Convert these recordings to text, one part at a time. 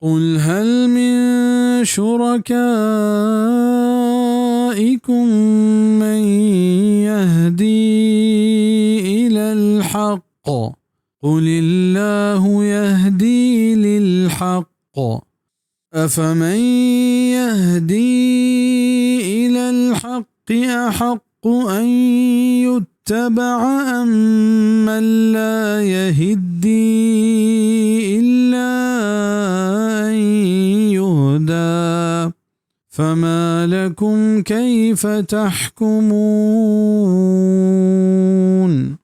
قل هل من شركائكم من يهدي إلى الحق؟ قل الله يهدي للحق، أفمن يهدي إلى الحق أحق أن يتبع أمن لا يهدي إلا أن يهدى، فما لكم كيف تحكمون؟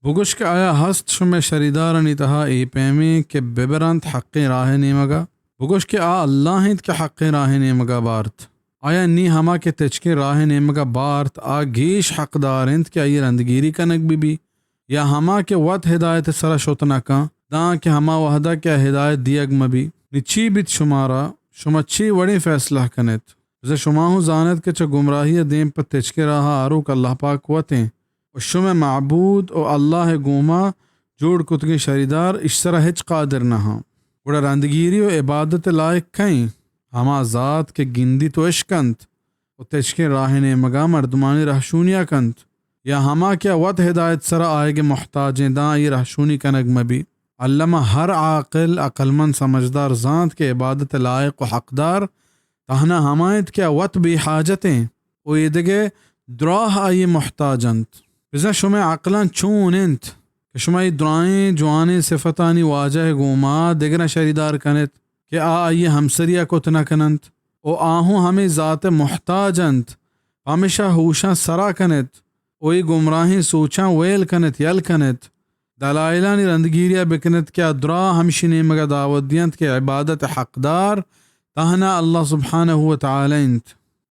بگوش کہ آیا ہست شمئے شریدارانی تہا اے پیمیں کہ ببرنت حقیں راہ ءِ نیمگا؟ بگوش کہ آ اللہ انت کہ حقیں راہ ءِ نیمگا بارت۔ آیا نی ہما کہ تچکیں راہ ءِ نیمگا بارت، آ گیش حقدار انت کہ آئی ءِ رندگیری کنگ بہ بی؟ یا ہما کہ وت ہدایت ءِ سرا شت نہ کن، داں کہ ہما وہدا کہ آ ہدایت دیگ مہ بی؟ نی چی بیت شمارا؟ شما چی وڑیں فیصلہ کنیت؟ بزاں شما ہوں زانیت کہ چہ گمراہی ءِ دیم پہ تچکیں راہ ءَ آروک اللہ پاک وت انت۔ و شمئے معبود و اللہ ءِ گوما جوڑ کتگیں شریدار اش سرا ہچ قادر نہ آں۔ گڑا رندگیری و عبادت ءِ لائق کئیں؟ ہما ذات کہ گندیت و اشکنت و تچکیں راہ ءِ نیمگا مردمانی رہشونیا کنت، یا ہما کہ وت ہدایت سرا آیگ ءِ محتاجیں، داں آئی رہشونی کنگ مہ بی؟ الما ہر عاقل، عقلمند، سمجھدار زانت کہ عبادت ءِ لائق و حقدار تہنا ہما انت کہ آ وت بے حاجت انت و ایدگہ دراہ آئی ءِ محتاج انت۔ بزاں شمئے عقلاں چون انت کہ شما اے دراہیں جوانیں صفتانی واجہ ءِ گوما دگراں شریدار کنیت کہ آ آئی ءِ ہمسریا کت نہ کننت و آ ہوں ہمے ذات ءِ محتاج انت، پمیشا ہوشاں سرا کنیت و اے گمراہیں سوچاں ویل کنیت، یل کنیت۔ دلائلانی رندگیریا بکنیت کہ آ دراہ ہمشی نیمگا دعوت دینت کہ عبادت ءِ حقدار تہنا اللہ سبحانہ و تعالی انت۔